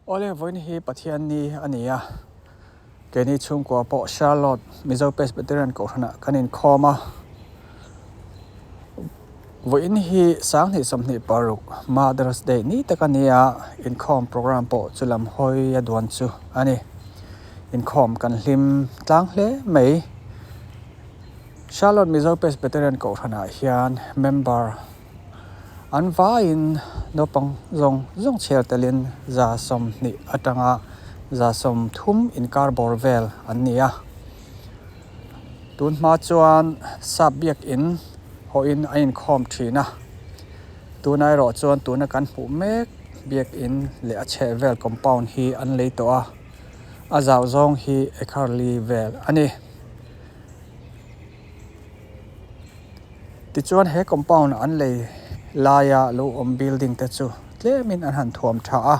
Awle, vawiin hi Pathianni a ni a, keini chhungkua pawh Charlotte Mizo Presbyterian Kohhranah kan inkhawm a. Vawiin hi 2026 Mother's Day ni tak a ni a, inkhawm programme pawh chu lam hawi a duan chu a ni. Inkhawm kan hlim tlang hle mai. Charlotte Mizo Presbyterian Kohhranah hian member An vaiin naupang zawng zawng chhiar telin 20 atanga 30 inkar bawr vel an ni a. Tun hma chuan sap biakin hawhin a inkhawm thin a. Tuna erawh chuan tuna kan hmuh mek biakin leh a chhehvel compound hi an lei tawh a, a zau zawng hi acre li vel a ni. Tichuan he compound an lei laia lo awm building te chu tlemin an han thuam tha a,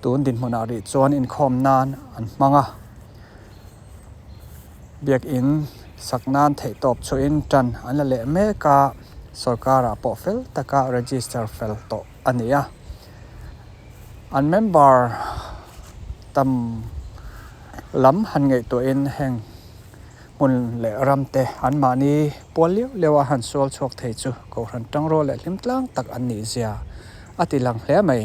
tun dinhmunah rih chuan inkhawm nan an hmang a, biakin sak nan theihtawp chhuahin tan an la leh mek a, sorkarah pawh fel taka register fel tawh a ni a, an member tam lam han ngaihtuahin heng. Hmun leh ram te anmahni pual liau liau a han sual chhuak thei chu Kohhran tangrual leh hlim tlang tak an nih zia a ti lang hle mai.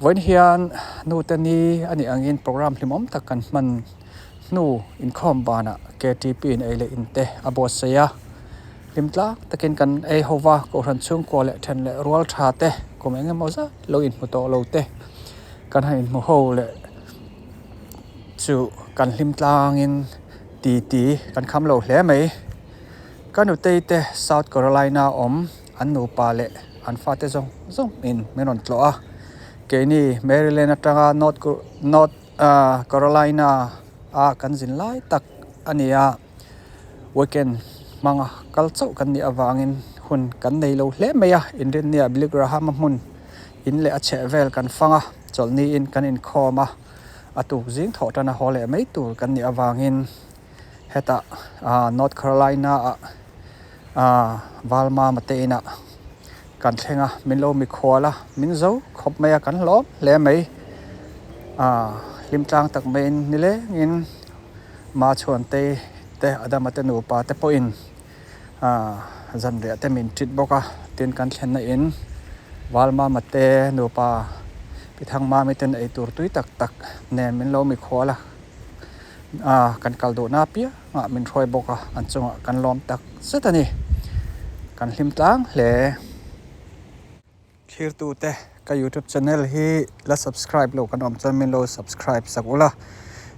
Vawiin hian nute ni a nih angin programme hlimawm tak kan hman hnu inkhawm banah KTP in ei leh in te a buatsaih a. Hlim tlang takin kan ei ho va, Kohhran chhungkua leh then leh rual tha te kum eng emaw zat lo inhmu tawh lo te kan han inhmu ho leh. Chu kan hlim tlangin ti ti kan kham lo hle mai. Ka nutei te South Carolina awm an nupa leh an fate zawng zawng in min rawn tlawh a. Keini Maryland atanga North North Carolina a kan zin lai tak a ni a. Weekend hmanga kal chauh kan nih avangin hun kan nei lo hle mai a. Inrinnia Billy Graham-a hmun in leh a chhehvel kan fang a, chawlhniin kan inkhawm a. A tuk zing thawh tan a haw leh mai tur kan nih avangin hetah North Carolina ah Valmama te inah kan thleng a, min lo mikhual a, min zo khawp mai a, kan hlawm hle mai. Hlim tlang tak maiin nilengin Machhuantei te Adama te nupa te pawhin zanriah te min tit bawk a, tin kan thlenna in Valmama te nupa Pithangmami ten ei tur tui tak tak nen min lo mikhual a, kan kal duhna apiangah min hruai bawk a, an chungah kan lawm tak zet a ni, kan hlim tlang hle. Thirtute ka youtube channel hi la subscribe loh kan awm chuan min lo subscribe sak ula,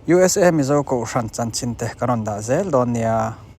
USA Mizo Kohhran chanchin te ka rawn dah zel dawn nia.